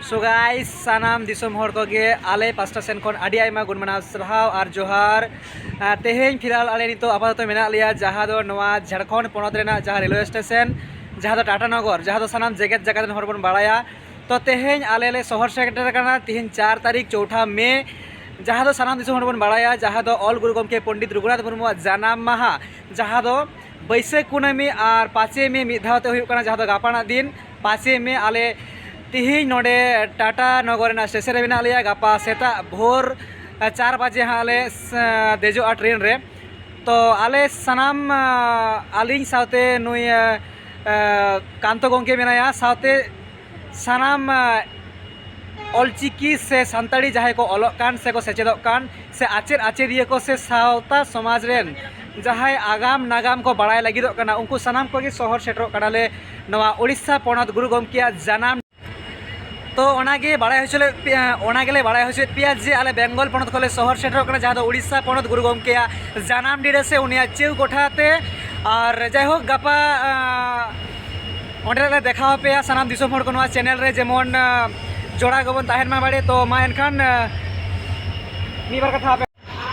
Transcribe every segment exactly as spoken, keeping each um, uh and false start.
So guys, ᱥᱟᱱᱟᱢ ᱫᱤᱥᱚᱢ ᱦᱚᱲ ᱠᱚᱜᱮ ᱟᱞᱮ ᱯᱟᱥᱴᱟ ᱥᱮᱱ ᱠᱷᱚᱱ ᱟᱹᱰᱤ ᱟᱭᱢᱟ ᱜᱩᱱ ᱢᱟᱱᱟᱣ ᱥᱟᱨᱦᱟᱣ ᱟᱨ ᱡᱚᱦᱟᱨ᱾ ᱟᱨ ᱛᱮᱦᱮᱧ ᱯᱷᱤᱞᱦᱟᱞ ᱟᱞᱮ ᱱᱤᱛᱚᱜ ᱟᱯᱟᱛᱚᱛᱚ ᱢᱮᱱᱟᱜ ᱞᱮᱭᱟ ᱡᱟᱦᱟᱸ ᱫᱚ ᱱᱚᱣᱟ ᱡᱷᱟᱲᱠᱷᱚᱸᱰ ᱯᱚᱱᱚᱛ ᱨᱮᱱᱟᱜ ᱡᱟᱦᱟᱸ ᱨᱮᱞᱣᱮ ᱥᱴᱮᱥᱚᱱ, ᱡᱟᱦᱟᱸ ᱫᱚ ᱴᱟᱴᱟ ᱱᱚᱜᱚᱨ, ᱡᱟᱦᱟᱸ ᱫᱚ ᱥᱟᱱᱟᱢ ᱡᱮᱜᱮᱛ ᱡᱟᱠᱟᱛ ᱨᱮᱱ ᱦᱚᱲ ᱵᱚᱱ ᱵᱟᱲᱟᱭᱟ᱾ ᱛᱚ ᱛᱮᱦᱮᱧ ᱟᱞᱮ ᱞᱮ ᱥᱚᱦᱚᱨ ᱥᱮᱴᱮᱨ ᱟᱠᱟᱱᱟ ᱛᱮᱦᱮᱧ ᱪᱟᱨ ᱛᱟᱹᱨᱤᱠᱷ ᱪᱳᱣᱴᱷᱟ ᱢᱮ, ᱡᱟᱦᱟᱸ ᱫᱚ ᱥᱟᱱᱟᱢ ᱫᱤᱥᱚᱢ ᱦᱚᱲ ᱵᱚᱱ ᱵᱟᱲᱟᱭᱟ ᱡᱟᱦᱟᱸ ᱫᱚ ᱚᱞ ᱜᱩᱨᱩ ᱜᱚᱢᱠᱮ ᱯᱚᱱᱰᱤᱛ ᱨᱚᱜᱷᱩᱱᱟᱛᱷ ᱢᱩᱨᱢᱩᱣᱟᱜ ᱡᱟᱱᱟᱢ ᱢᱟᱦᱟ, ᱡᱟᱦᱟᱸ ᱫᱚ ᱵᱟᱹᱭᱥᱟᱹᱠᱷ ᱠᱩᱱᱟᱹᱢᱤ ᱟᱨ ᱯᱟᱸᱪᱮᱭ ᱢᱮ ᱢᱤᱫ ᱫᱷᱟᱣ ᱛᱮ ᱦᱩᱭᱩᱜ ᱠᱟᱱᱟ, ᱡᱟᱦᱟᱸ ᱫᱚ ᱜᱟᱯᱟᱱᱟᱜ ᱫᱤᱱ ᱯᱟᱸᱪᱮᱭ ᱢᱮ᱾ ᱟᱞᱮ ᱛᱤᱦᱤᱧ ᱱᱚᱰᱮ ᱴᱟᱴᱟ ᱱᱚᱜᱚᱨ ᱨᱮᱱᱟᱜ ᱥᱴᱮᱥᱚᱱ ᱨᱮ ᱢᱮᱱᱟᱜ ᱞᱮᱭᱟ᱾ ᱜᱟᱯᱟ ᱥᱮᱛᱟᱜ ᱵᱷᱳᱨ ᱪᱟᱨ ᱵᱟᱡᱮ ᱦᱟᱸᱜ ᱞᱮ ᱫᱮᱡᱚᱜᱼᱟ ᱴᱨᱮᱱ ᱨᱮ᱾ ᱛᱚ ᱟᱞᱮ ᱥᱟᱱᱟᱢ, ᱟᱹᱞᱤᱧ ᱥᱟᱶᱛᱮ ᱱᱩᱭ ᱠᱟᱱᱛᱚ ᱜᱚᱢᱠᱮ ᱢᱮᱱᱟᱭᱟ, ᱥᱟᱶᱛᱮ ᱥᱟᱱᱟᱢ ᱚᱞᱪᱤᱠᱤ ᱥᱮ ᱥᱟᱱᱛᱟᱲᱤ ᱡᱟᱦᱟᱸᱭ ᱠᱚ ᱚᱞᱚᱜ ᱠᱟᱱ ᱥᱮ ᱠᱚ ᱥᱮᱪᱮᱫᱚᱜ ᱠᱟᱱ ᱥᱮ ᱟᱪᱮᱫ ᱟᱪᱮᱫᱤᱭᱟᱹ ᱠᱚ ᱥᱮ ᱥᱟᱶᱛᱟ ᱥᱚᱢᱟᱡᱽ ᱨᱮᱱ ᱡᱟᱦᱟᱸᱭ ᱟᱜᱟᱢ ᱱᱟᱜᱟᱢ ᱠᱚ ᱵᱟᱲᱟᱭ ᱞᱟᱹᱜᱤᱫᱚᱜ ᱠᱟᱱᱟ, ᱩᱱᱠᱩ ᱥᱟᱱᱟᱢ ᱠᱚᱜᱮ ᱥᱚᱦᱚᱨ ᱥᱮᱴᱮᱨᱚᱜ ᱠᱟᱱᱟᱞᱮ ᱱᱚᱣᱟ ᱳᱰᱤᱥᱟ ᱯᱚᱱᱚᱛ ᱜᱩᱨᱩ ᱜᱚᱢᱠᱮᱭᱟᱜ ᱡᱟᱱᱟᱢ᱾ ᱛᱚ ᱚᱱᱟᱜᱮ ᱵᱟᱲᱟᱭ ᱦᱚᱪᱚ ᱞᱮᱫ ᱯᱮᱭᱟ, ᱚᱱᱟ ᱜᱮᱞᱮ ᱵᱟᱲᱟᱭ ᱦᱚᱪᱚᱭᱮᱫ ᱯᱮᱭᱟ ᱡᱮ ᱟᱞᱮ ᱵᱮᱝᱜᱚᱞ ᱯᱚᱱᱚᱛ ᱠᱷᱚᱱᱞᱮ ᱥᱚᱦᱚᱨ ᱥᱮᱴᱮᱨᱚᱜ ᱠᱟᱱᱟ, ᱡᱟᱦᱟᱸ ᱫᱚ ᱳᱰᱤᱥᱟ ᱯᱚᱱᱚᱛ ᱜᱩᱨᱩ ᱜᱚᱢᱠᱮᱭᱟᱜ ᱡᱟᱱᱟᱢ ᱰᱤ ᱨᱮ ᱥᱮ ᱩᱱᱤᱭᱟᱜ ᱪᱮᱣ ᱠᱚᱴᱷᱟ ᱛᱮ᱾ ᱟᱨ ᱡᱟᱭᱦᱳᱠ, ᱜᱟᱯᱟ ᱚᱸᱰᱮ ᱞᱮ ᱫᱮᱠᱷᱟᱣ ᱟᱯᱮᱭᱟ ᱥᱟᱱᱟᱢ ᱫᱤᱥᱚᱢ ᱦᱚᱲ ᱠᱚ ᱱᱚᱣᱟ ᱪᱮᱱᱮᱞ ᱨᱮ, ᱡᱮᱢᱚᱱ ᱡᱚᱲᱟᱣ ᱜᱮᱵᱚᱱ ᱛᱟᱦᱮᱱ ᱢᱟ ᱵᱟᱲᱮ᱾ ᱛᱚ ᱢᱟ ᱮᱱᱠᱷᱟᱱ ᱢᱤᱫ ᱵᱟᱨ ᱠᱟᱛᱷᱟ ᱟᱯᱮ᱾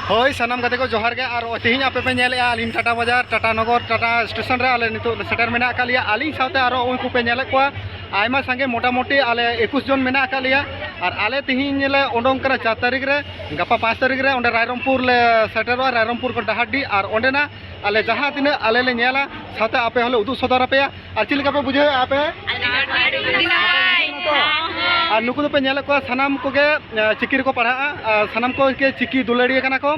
ᱦᱳᱭ, ᱥᱟᱱᱟᱢ ᱜᱟᱛᱮ ᱠᱚ ᱡᱚᱦᱟᱨ ᱜᱮ᱾ ᱟᱨ ᱛᱮᱦᱮᱧ ᱟᱯᱮ ᱯᱮ ᱧᱮᱞᱮᱫᱼᱟ ᱟᱹᱞᱤᱧ ᱴᱟᱴᱟ ᱵᱟᱡᱟᱨ, ᱴᱟᱴᱟ ᱱᱚᱜᱚᱨ, ᱴᱟᱴᱟ ᱥᱴᱮᱥᱚᱱ ᱨᱮ ᱟᱞᱮ ᱱᱤᱛᱚᱜ ᱥᱮᱴᱮᱨ ᱢᱮᱱᱟᱜ ᱟᱠᱟᱫ ᱞᱮᱭᱟ᱾ ᱟᱹᱞᱤᱧ ᱥᱟᱶᱛᱮ ᱟᱨᱚ ᱩᱱᱠᱩ ᱯᱮ ᱧᱮᱞᱮᱫ ᱠᱚᱣᱟ ᱟᱭᱢᱟ ᱥᱟᱸᱜᱮ, ᱢᱚᱴᱟᱢᱩᱴᱤ ᱟᱞᱮ ᱮᱠᱩᱥ ᱡᱚᱱ ᱢᱮᱱᱟᱜ ᱟᱠᱟᱫ ᱞᱮᱭᱟ᱾ ᱟᱨ ᱟᱞᱮ ᱛᱮᱦᱮᱧ ᱞᱮ ᱩᱰᱩᱝ ᱠᱟᱱᱟ ᱪᱟᱨ ᱛᱟᱹᱨᱤᱠᱷ ᱨᱮ, ᱜᱟᱯᱟ ᱯᱟᱸᱪ ᱛᱟᱹᱨᱤᱠᱷ ᱨᱮ ᱚᱸᱰᱮ ᱨᱟᱭᱨᱚᱝᱯᱩᱨ ᱞᱮ ᱥᱮᱴᱮᱨᱚᱜᱼᱟ, ᱨᱟᱭᱨᱚᱝᱯᱩᱨ ᱠᱷᱚᱱ ᱰᱟᱦᱟᱨᱰᱤ᱾ ᱟᱨ ᱚᱸᱰᱮᱱᱟᱜ ᱟᱞᱮ ᱡᱟᱦᱟᱸ ᱛᱤᱱᱟᱹᱜ ᱟᱞᱮ ᱞᱮ ᱧᱮᱞᱟ, ᱥᱟᱶᱛᱮ ᱟᱯᱮ ᱦᱚᱸᱞᱮ ᱩᱫᱩᱜ ᱥᱚᱫᱚᱨ ᱟᱯᱮᱭᱟ᱾ ᱟᱨ ᱪᱮᱫ ᱞᱮᱠᱟ ᱯᱮ ᱵᱩᱡᱷᱟᱹᱣᱮᱫᱼᱟ ᱟᱯᱮ? ᱟᱹᱰᱤ ᱱᱟᱯᱟᱭ᱾ ᱟᱨ ᱱᱩᱠᱩ ᱫᱚᱯᱮ ᱧᱮᱞᱮᱫ ᱠᱚᱣᱟ, ᱥᱟᱱᱟᱢ ᱠᱚᱜᱮ ᱮ, ᱪᱤᱠᱤ ᱨᱮᱠᱚ ᱯᱟᱲᱦᱟᱜᱼᱟ᱾ ᱟᱨ ᱥᱟᱱᱟᱢ ᱠᱚᱜᱮ ᱪᱤᱠᱤ ᱫᱩᱞᱟᱹᱲᱤᱭᱟᱹ ᱠᱟᱱᱟ ᱠᱚ᱾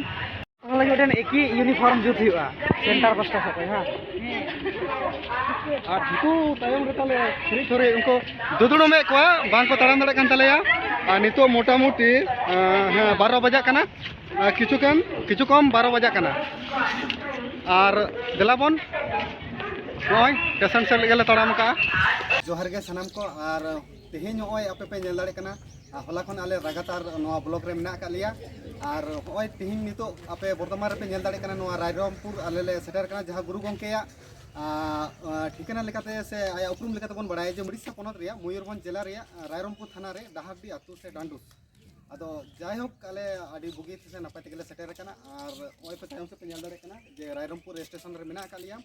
ᱚᱱᱟ ᱞᱟᱹᱜᱤᱫ ᱢᱤᱫᱴᱮᱱ ᱮᱠᱤ ᱤᱭᱩᱱᱤᱯᱷᱚᱨᱢ ᱡᱩᱛ ᱦᱩᱭᱩᱜᱼᱟ ᱥᱮᱱᱴᱟᱨ ᱯᱟᱥᱴᱟ ᱥᱮᱫ ᱠᱷᱚᱱ, ᱦᱮᱸ᱾ ᱟᱨ ᱩᱱᱠᱩ ᱛᱟᱭᱚᱢ ᱨᱮ ᱛᱟᱞᱮ ᱥᱩᱨᱤᱡ ᱥᱩᱨᱤᱡ ᱩᱱᱠᱩ ᱫᱩᱫᱲᱩᱢᱮᱫ ᱠᱚᱣᱟ, ᱵᱟᱝ ᱠᱚ ᱛᱟᱲᱟᱢ ᱫᱟᱲᱮᱭᱟᱜ ᱠᱟᱱ ᱛᱟᱞᱮᱭᱟ᱾ ᱟᱨ ᱱᱤᱛᱚᱜ ᱢᱚᱴᱟᱢᱩᱴᱤ, ᱮ, ᱦᱮᱸ, ᱵᱟᱨᱚ ᱵᱟᱡᱟᱜ ᱠᱟᱱᱟ᱾ ᱟᱨ ᱠᱤᱪᱷᱩ ᱠᱷᱚᱱ, ᱠᱤᱪᱷᱩ ᱠᱚᱢ ᱵᱟᱨᱚ ᱵᱟᱡᱟᱜ ᱠᱟᱱᱟ᱾ ᱟᱨ ᱫᱮᱞᱟ ᱵᱚᱱ ᱱᱚᱜᱼᱚᱭ ᱥᱴᱮᱥᱚᱱ ᱥᱮᱫ ᱞᱟᱹᱜᱤᱫ ᱞᱮ ᱛᱟᱲᱟᱢ ᱟᱠᱟᱫᱼᱟ᱾ ᱡᱚᱦᱟᱨ ᱜᱮ ᱥᱟᱱᱟᱢ ᱠᱚ᱾ ᱟᱨ ᱛᱮᱦᱮᱧ ᱱᱚᱜᱼᱚᱭ ᱟᱯᱮ ᱯᱮ ᱧᱮᱞ ᱫᱟᱲᱮᱭᱟᱜ ᱠᱟᱱᱟ, ᱟᱨ ᱦᱚᱞᱟ ᱠᱷᱚᱱ ᱟᱞᱮ ᱞᱟᱜᱟᱛᱟᱨ ᱱᱚᱣᱟ ᱵᱞᱚᱠ ᱨᱮ ᱢᱮᱱᱟᱜ ᱟᱠᱟᱫ ᱞᱮᱭᱟ᱾ ᱟᱨ ᱱᱚᱜᱼᱚᱭ ᱛᱮᱦᱮᱧ ᱱᱤᱛᱚᱜ ᱟᱯᱮ ᱵᱚᱨᱛᱚᱢᱟᱱ ᱨᱮᱯᱮ ᱧᱮᱞ ᱫᱟᱲᱮᱭᱟᱜ ᱠᱟᱱᱟ, ᱱᱚᱣᱟ ᱨᱟᱭᱨᱚᱝᱯᱩᱨ ᱟᱞᱮ ᱞᱮ ᱥᱮᱴᱮᱨ ᱠᱟᱱᱟ, ᱡᱟᱦᱟᱸ ᱜᱩᱨᱩ ᱜᱚᱢᱠᱮᱭᱟᱜ ᱟᱨ, ᱟᱨ ᱴᱷᱤᱠᱟᱹᱱᱟ ᱞᱮᱠᱟᱛᱮ ᱥᱮ ᱟᱭᱟᱜ ᱩᱯᱨᱩᱢ ᱞᱮᱠᱟᱛᱮ ᱵᱚᱱ ᱵᱟᱲᱟᱭᱟ ᱡᱮ ᱩᱲᱤᱥᱥᱟ ᱯᱚᱱᱚᱛ ᱨᱮᱭᱟᱜ ᱢᱚᱭᱩᱨᱵᱷᱚᱸᱡᱽ ᱡᱮᱞᱟ ᱨᱮᱭᱟᱜ ᱨᱟᱭᱨᱚᱝᱯᱩᱨ ᱛᱷᱟᱱᱟ ᱨᱮ ᱰᱟᱦᱟᱨᱰᱤ ᱟᱹᱛᱩ ᱥᱮ ᱰᱟᱱᱰᱩᱥ᱾ ᱟᱫᱚ ᱡᱟᱭᱦᱳᱠ, ᱟᱞᱮ ᱟᱹᱰᱤ ᱵᱩᱜᱤ ᱥᱮ ᱱᱟᱯᱟᱭ ᱛᱮᱜᱮ ᱞᱮ ᱥᱮᱴᱮᱨ ᱟᱠᱟᱱᱟ᱾ ᱟᱨ ᱱᱚᱜᱼᱚᱭ ᱯᱮ ᱛᱟᱭᱚᱢ ᱥᱮᱫ ᱯᱮ ᱧᱮᱞ ᱫᱟᱲᱮᱭᱟᱜ ᱠᱟᱱᱟ ᱡᱮ ᱨᱟᱭᱨᱚᱝᱯᱩᱨ ᱨᱮᱞ ᱥᱴᱮᱥᱚᱱ ᱨᱮ ᱢᱮᱱᱟᱜ ᱟᱠᱟᱫ ᱞᱮᱭᱟ᱾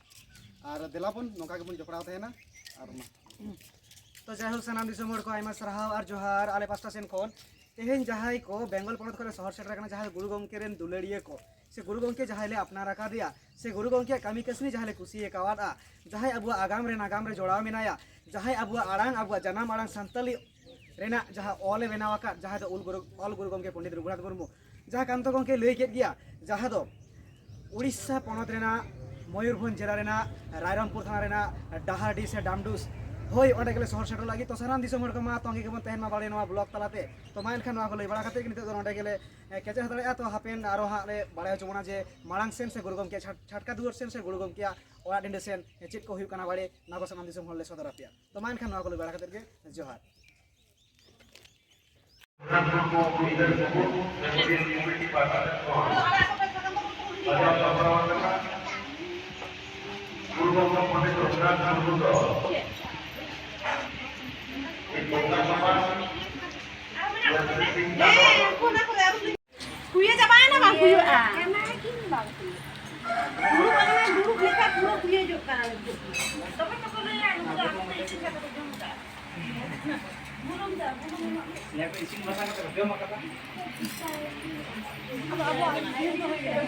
ᱟᱨ ᱫᱮᱞᱟ ᱵᱚᱱ ᱱᱚᱝᱠᱟ ᱜᱮᱵᱚᱱ ᱡᱚᱯᱲᱟᱣ ᱛᱟᱦᱮᱱᱟ᱾ ᱟᱨ ᱢᱟ᱾ ᱛᱚ ᱡᱟᱭᱦᱳᱠ, ᱥᱟᱱᱟᱢ ᱫᱤᱥᱚᱢ ᱦᱚᱲ ᱠᱚ ᱟᱭᱢᱟ ᱥᱟᱨᱦᱟᱣ ᱟᱨ ᱡᱚᱦᱟᱨ ᱟᱞᱮ ᱯᱟᱥᱴᱟ ᱥᱮᱱ ᱠᱷᱚᱱ᱾ ᱛᱮᱦᱮᱧ ᱡᱟᱦᱟᱸᱭ ᱠᱚ ᱵᱮᱝᱜᱚᱞ ᱯᱚᱱᱚᱛ ᱠᱷᱚᱱ ᱞᱮ ᱥᱚᱦᱚᱨ ᱥᱮᱴᱮᱨ ᱟᱠᱟᱱᱟ, ᱡᱟᱦᱟᱸᱭ ᱜᱩᱨᱩ ᱜᱚᱢᱠᱮ ᱨᱮᱱ ᱫᱩᱞᱟᱹᱲᱤᱭᱟᱹ ᱠᱚ, ᱥᱮ ᱜᱩᱨᱩ ᱜᱚᱢᱠᱮ ᱡᱟᱦᱟᱸᱭ ᱞᱮ ᱟᱯᱱᱟᱨ ᱟᱠᱟᱫᱮᱭᱟ, ᱥᱮ ᱜᱩᱨᱩ ᱜᱚᱢᱠᱮᱭᱟᱜ ᱠᱟᱹᱢᱤ ᱠᱟᱹᱥᱱᱤ ᱡᱟᱦᱟᱸᱭ ᱞᱮ ᱠᱩᱥᱤ ᱟᱠᱟᱣᱟᱫᱼᱟ, ᱡᱟᱦᱟᱸᱭ ᱟᱵᱚᱣᱟᱜ ᱟᱜᱟᱢ ᱨᱮ ᱱᱟᱜᱟᱢ ᱨᱮ ᱡᱚᱲᱟᱣ ᱢᱮᱱᱟᱭᱟ, ᱡᱟᱦᱟᱸᱭ ᱟᱵᱚᱣᱟᱜ ᱟᱲᱟᱝ, ᱟᱵᱚᱣᱟᱜ ᱡᱟᱱᱟᱢ ᱟᱲᱟᱝ ᱥᱟᱱᱛᱟᱞᱤ ᱨᱮᱱᱟᱜ ᱡᱟᱦᱟᱸ ᱚᱞ ᱮ ᱵᱮᱱᱟᱣ ᱟᱠᱟᱫ, ᱡᱟᱦᱟᱸ ᱫᱚ ᱚᱞ ᱜᱩᱨᱩ, ᱚᱞ ᱜᱩᱨᱩ ᱜᱚᱢᱠᱮ ᱯᱚᱱᱰᱤᱛ ᱨᱚᱜᱷᱩᱱᱟᱛᱷ ᱢᱩᱨᱢᱩ, ᱡᱟᱦᱟᱸ ᱠᱟᱱᱛᱚ ᱜᱚᱢᱠᱮ ᱞᱟᱹᱭ ᱠᱮᱫ ᱜᱮᱭᱟ, ᱡᱟᱦᱟᱸ ᱫᱚ ᱩᱲᱤᱥᱥᱟ ᱯᱚᱱᱚᱛ ᱨᱮᱱᱟᱜ ᱢᱚᱭᱩᱨᱵᱷᱚᱸᱡᱽ ᱡᱮᱞᱟ ᱨᱮᱱᱟᱜ ᱨᱟᱭᱨᱚᱝᱯᱩᱨ ᱛᱷᱟᱱᱟ ᱨᱮᱱᱟᱜ ᱰᱟᱦᱟᱨᱰᱤ ᱥᱮ ᱰᱟᱢᱰᱩᱥ, ᱦᱳᱭ, ᱚᱸᱰᱮ ᱜᱮᱞᱮ ᱥᱚᱦᱚᱨ ᱥᱮᱴᱮᱨ ᱞᱟᱹᱜᱤᱫ᱾ ᱛᱚ ᱥᱟᱱᱟᱢ ᱫᱤᱥᱚᱢ ᱦᱚᱲ ᱠᱚ ᱢᱟ ᱛᱚᱸᱜᱮ ᱜᱮᱵᱚᱱ ᱛᱟᱦᱮᱱ ᱢᱟ ᱵᱟᱲᱮ ᱱᱚᱣᱟ ᱵᱞᱚᱜ ᱛᱟᱞᱟᱛᱮ᱾ ᱛᱚ ᱢᱟ ᱮᱱᱠᱷᱟᱱ ᱱᱚᱣᱟ ᱠᱚ ᱞᱟᱹᱭ ᱵᱟᱲᱟ ᱠᱟᱛᱮ ᱜᱮ ᱱᱤᱛᱚᱜ ᱫᱚ ᱱᱚᱸᱰᱮ ᱜᱮᱞᱮ, ᱮ, ᱠᱮᱪᱮᱫ ᱦᱟᱛᱟᱲᱮᱜᱼᱟ᱾ ᱛᱚ ᱦᱟᱯᱮᱱ ᱟᱨᱚ ᱦᱟᱸᱜ ᱞᱮ ᱵᱟᱲᱟᱭ ᱦᱚᱪᱚ ᱵᱚᱱᱟ ᱡᱮ ᱢᱟᱲᱟᱝ ᱥᱮᱱ ᱥᱮ ᱜᱩᱨᱩ ᱜᱚᱢᱠᱮ ᱪᱷᱟᱴ-, ᱪᱷᱟᱴᱠᱟ ᱫᱩᱣᱟᱹᱨ ᱥᱮᱱ ᱥᱮ ᱜᱩᱨᱩ ᱜᱚᱢᱠᱮᱭᱟᱜ ᱚᱲᱟᱜ ᱰᱤᱸᱰᱟᱹ ᱥᱮᱱ ᱪᱮᱫ ᱠᱚ ᱦᱩᱭᱩᱜ ᱠᱟᱱᱟ ᱵᱟᱲᱮ, ᱱᱚᱣᱟ ᱠᱚ ᱥᱟᱱᱟᱢ ᱫᱤᱥᱚᱢ ᱦᱚᱲ ᱞᱮ ᱥᱚᱫᱚᱨ ᱟᱯᱮᱭᱟ᱾ ᱛᱚ ᱢᱟ ᱮᱱᱠᱷᱟᱱ ᱱᱚᱣᱟ ᱠᱚ ᱞᱟᱹᱭ ᱵᱟᱲᱟ ᱠᱟᱛᱮ ᱜᱮ ᱡᱚᱦᱟᱨ᱾ ᱦᱮᱸ, ᱩᱱᱠᱩ ᱚᱱᱟ ᱠᱚᱨᱮ ᱟᱹᱨᱩᱵ ᱞᱮ ᱠᱩᱭᱟᱹ ᱪᱟᱵᱟᱭᱮᱱᱟ, ᱵᱟᱝ ᱠᱩᱭᱟᱹᱜᱼᱟ᱾ ᱫᱩᱲᱩᱵ ᱟᱠᱟᱱᱟ, ᱫᱩᱲᱩᱵ ᱞᱮᱠᱟ ᱯᱩᱨᱟᱹ ᱠᱩᱭᱟᱹ ᱡᱚᱜ ᱠᱟᱱᱟ ᱱᱤᱛᱚᱜ᱾ ᱛᱚᱵᱮ ᱛᱚᱠᱚ ᱞᱟᱹᱭᱟ, ᱩᱱᱠᱩ ᱟᱠᱚ ᱛᱮ ᱤᱥᱤᱱ ᱠᱟᱛᱮ ᱠᱚ ᱡᱚᱢ ᱠᱟᱜᱼᱟ᱾ ᱵᱩᱞᱩᱝ ᱫᱟ, ᱵᱩᱞᱩᱝ ᱮᱢᱟᱜ ᱢᱮ᱾ ᱱᱤᱭᱟᱹ ᱠᱚ ᱤᱥᱤᱱ ᱵᱟᱥᱟᱝ ᱠᱟᱛᱮ ᱠᱚ ᱡᱚᱢ ᱟᱠᱟᱫᱟ᱾ ᱟᱫᱚ ᱟᱵᱚᱣᱟᱜ ᱫᱚ ᱵᱤᱨ ᱫᱚ ᱦᱩᱭ ᱠᱟᱱᱟ᱾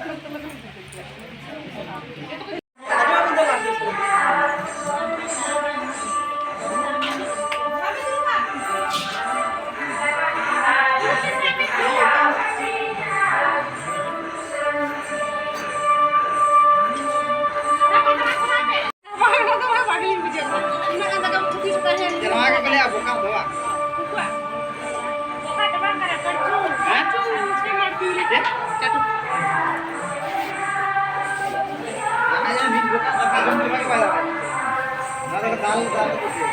ᱵᱟᱝ, ᱱᱚᱣᱟ ᱫᱚ ᱵᱷᱟᱜᱮ ᱞᱤᱧ ᱵᱩᱡᱷᱟᱹᱣ ᱠᱮᱫᱟ᱾ ᱩᱱᱟᱹᱜ ᱜᱟᱱ ᱫᱟᱠᱟ ᱩᱛᱩ ᱛᱤᱥ ᱛᱟᱦᱮᱱ? ᱱᱚᱣᱟ ᱜᱮ ᱵᱚᱞᱮ ᱟᱵᱚ ᱠᱟᱱ ᱫᱚ ᱵᱟᱝ? ᱩᱱᱠᱩᱣᱟᱜ ᱵᱚᱠᱟ ᱫᱚ ᱵᱟᱝ ᱠᱟᱱᱟ, ᱠᱟᱹᱲᱪᱩ᱾ ᱦᱮᱸ? ᱠᱟᱹᱲᱪᱩ, ᱥᱮ ᱢᱟᱹᱲᱛᱤ ᱞᱮᱠᱟ᱾ ᱪᱮᱫ? ᱪᱟᱹᱴᱩ᱾ ᱟᱨ ᱟᱭᱟᱜ ᱢᱤᱫ ᱵᱚᱠᱟ ᱫᱟᱠᱟ ᱡᱚᱢ ᱫᱚ ᱵᱟᱭ ᱵᱟᱭ ᱫᱟᱲᱮᱭᱟᱜᱼᱟ᱾ ᱱᱚᱣᱟ ᱫᱚ ᱫᱟᱞ, ᱫᱟᱞ ᱠᱚ ᱪᱮᱫ?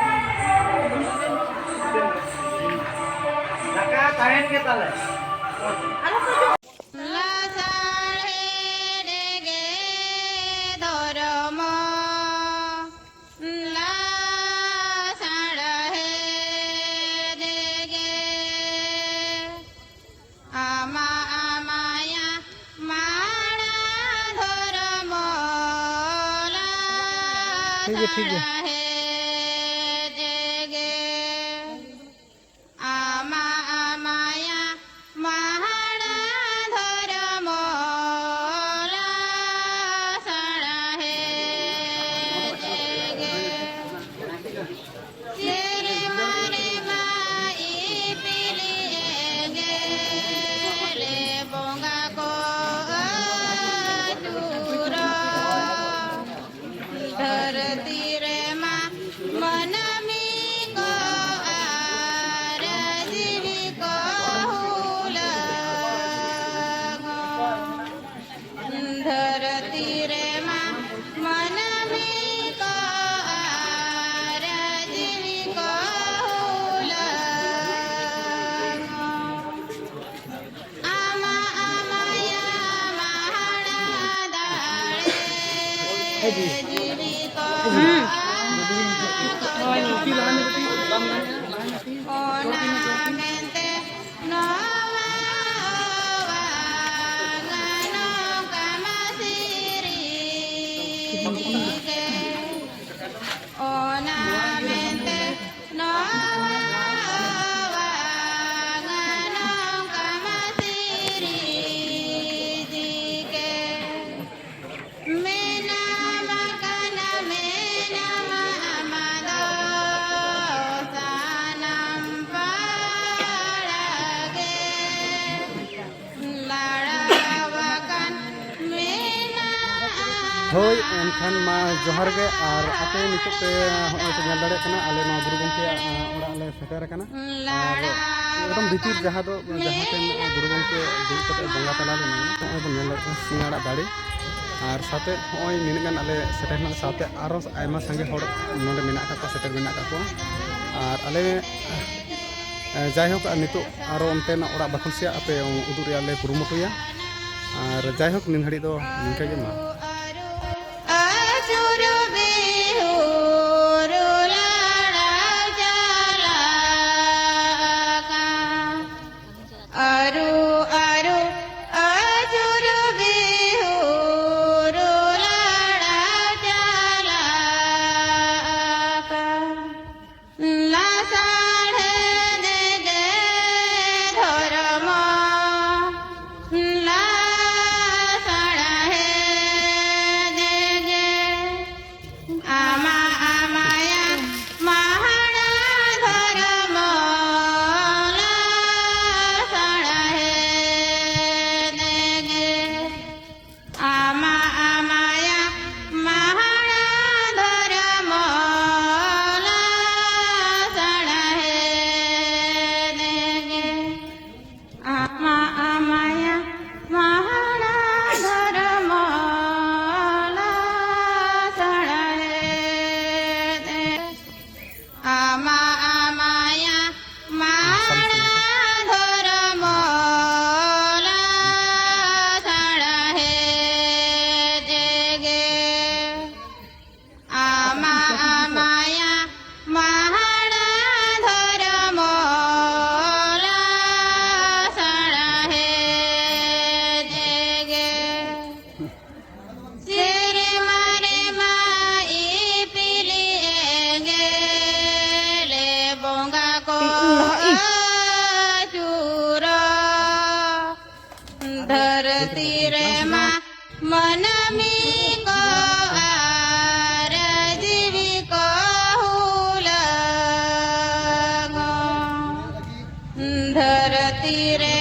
ᱫᱟᱠᱟ ᱛᱟᱦᱮᱱ ᱜᱮ ᱛᱟᱞᱮ᱾ ᱞᱟᱥᱟᱲᱦᱮᱫ ᱜᱮ ᱫᱷᱚᱨᱚᱢ᱾ ᱴᱷᱤᱠ ᱜᱮᱭᱟ, ᱴᱷᱤᱠ ᱜᱮᱭᱟ᱾ ᱥᱟᱲᱟᱦᱮ ᱡᱮᱜᱮ ᱟᱢᱟ ᱟᱢᱟᱭᱟ ᱢᱟᱦᱟᱲᱟ ᱫᱷᱚᱨᱢᱚ ᱞᱟ ᱥᱟᱲᱟᱦᱮ ᱡᱮᱜᱮ᱾ ᱥᱮᱨᱢᱟ ᱨᱮᱢᱟ ᱤᱯᱤᱞ ᱮᱸᱜᱮᱞ ᱵᱚᱸᱜᱟ ᱠᱚ ᱟᱹᱪᱩᱨᱚᱜ᱾ ᱫᱷᱟᱹᱨᱛᱤ ᱨᱮᱢᱟ ᱢᱟᱹᱱᱢᱤ ᱠᱚ ᱟᱨ ᱡᱤᱣᱤ ᱠᱚ ᱦᱩᱞᱟᱹᱝᱚᱜ᱾ ᱫᱷᱟᱹᱨᱛᱤ ᱨᱮᱢᱟ ᱢᱟᱹᱱᱢᱤ ᱠᱚ ᱟᱨ ᱡᱤᱣᱤ ᱠᱚ ᱦᱩᱞᱟᱹᱝᱚᱜ᱾ ᱟᱢᱟ ᱟᱢᱟᱭᱟ ᱢᱟᱦᱟᱲᱟ ᱫᱟᱲᱮ ᱡᱤᱣᱤ ᱠᱚ ᱦᱩᱸ᱾ ᱚᱱᱟ ᱢᱮᱱᱛᱮ ᱱᱚᱣᱟ ᱱᱚᱝᱠᱟ ᱢᱟ ᱥᱤᱨᱤᱡ ᱜᱮ᱾ ᱚᱱᱟ ᱢᱮᱱᱛᱮ ᱱᱚᱣᱟ ᱱᱚᱝᱠᱟ ᱢᱟ ᱥᱤᱨᱤᱡ ᱜᱮ᱾ ᱢᱮᱱᱟᱢ ᱠᱟᱱᱟ ᱢᱮᱱᱟᱢ ᱟᱢᱟ ᱫᱚ ᱥᱟᱱᱟᱢ ᱯᱟᱲᱟ ᱜᱮ᱾ ᱞᱟᱲᱟᱣ ᱟᱠᱟᱱ ᱢᱮᱱᱟᱜᱼᱟ᱾ ᱦᱳᱭ, ᱮᱱᱠᱷᱟᱱ ᱢᱟ ᱡᱚᱦᱟᱨ ᱜᱮ᱾ ᱟᱨ ᱟᱯᱮ ᱱᱤᱛᱚᱜ ᱯᱮ ᱦᱚᱸᱜᱼᱚᱭ ᱯᱮ ᱧᱮᱞ ᱫᱟᱲᱮᱭᱟᱜ ᱠᱟᱱᱟ, ᱟᱞᱮ ᱱᱚᱣᱟ ᱜᱩᱨᱩ ᱜᱚᱢᱠᱮᱭᱟᱜ, ᱟᱸ, ᱚᱲᱟᱜ ᱞᱮ ᱥᱮᱴᱮᱨ ᱟᱠᱟᱱᱟ᱾ ᱟᱨ ᱮᱠᱫᱚᱢ ᱵᱷᱤᱛᱤᱨ ᱡᱟᱦᱟᱸ ᱫᱚ, ᱡᱟᱦᱟᱸ ᱴᱷᱮᱱ ᱜᱩᱨᱩ ᱜᱚᱢᱠᱮ ᱫᱩᱲᱩᱵ ᱠᱟᱛᱮ ᱵᱚᱸᱜᱟ ᱛᱟᱞᱟ ᱞᱮᱱᱟᱭ, ᱱᱚᱜᱼᱚᱭ ᱵᱚᱱ ᱧᱮᱞ ᱫᱟᱲᱮᱭᱟᱜ ᱠᱟᱱᱟ ᱥᱤᱧ ᱟᱲᱟᱜ ᱫᱟᱲᱮ᱾ ᱟᱨ ᱥᱟᱶᱛᱮ ᱦᱚᱸᱜᱼᱚᱭ ᱱᱤᱱᱟᱹᱜ ᱜᱟᱱ ᱟᱞᱮ ᱥᱮᱴᱮᱨ ᱨᱮᱱᱟᱜ ᱥᱟᱶᱛᱮ ᱟᱨᱚ ᱟᱭᱢᱟ ᱥᱟᱸᱜᱮ ᱦᱚᱲ ᱱᱚᱰᱮ ᱢᱮᱱᱟᱜ ᱟᱠᱟᱫ ᱠᱚᱣᱟ, ᱥᱮᱴᱮᱨ ᱢᱮᱱᱟᱜ ᱟᱠᱟᱫ ᱠᱚᱣᱟ᱾ ᱟᱨ ᱟᱞᱮ, ᱮ, ᱡᱟᱭᱦᱳᱠ, ᱟᱨ ᱱᱤᱛᱚᱜ ᱟᱨᱚ ᱚᱱᱛᱮᱱᱟᱜ ᱚᱲᱟᱜ ᱵᱟᱠᱷᱳᱞ ᱥᱮᱭᱟᱜ ᱟᱯᱮ ᱩᱫᱩᱜ ᱨᱮᱭᱟᱜ ᱞᱮ ᱠᱩᱨᱩᱢᱩᱴᱩᱭᱟ᱾ ᱟᱨ ᱡᱟᱭᱦᱳᱠ, ᱱᱤᱱ ᱜᱷᱟᱹᱲᱤᱡ ᱫᱚ ᱱᱤᱝᱠᱟᱹ ᱜᱮ ᱢᱟ᱾ ᱟᱹᱪᱩᱨ ᱵᱤᱦᱩᱨ ᱞᱟᱲᱟ ᱪᱟᱞᱟᱜ ᱠᱟᱱ᱾ ᱟᱹᱨᱩ, ᱟᱹᱨᱩ, ᱟᱹᱪᱩᱨ ᱵᱤᱦᱩᱨ ᱞᱟᱲᱟ ᱪᱟᱞᱟᱜ ᱛᱤᱨᱮ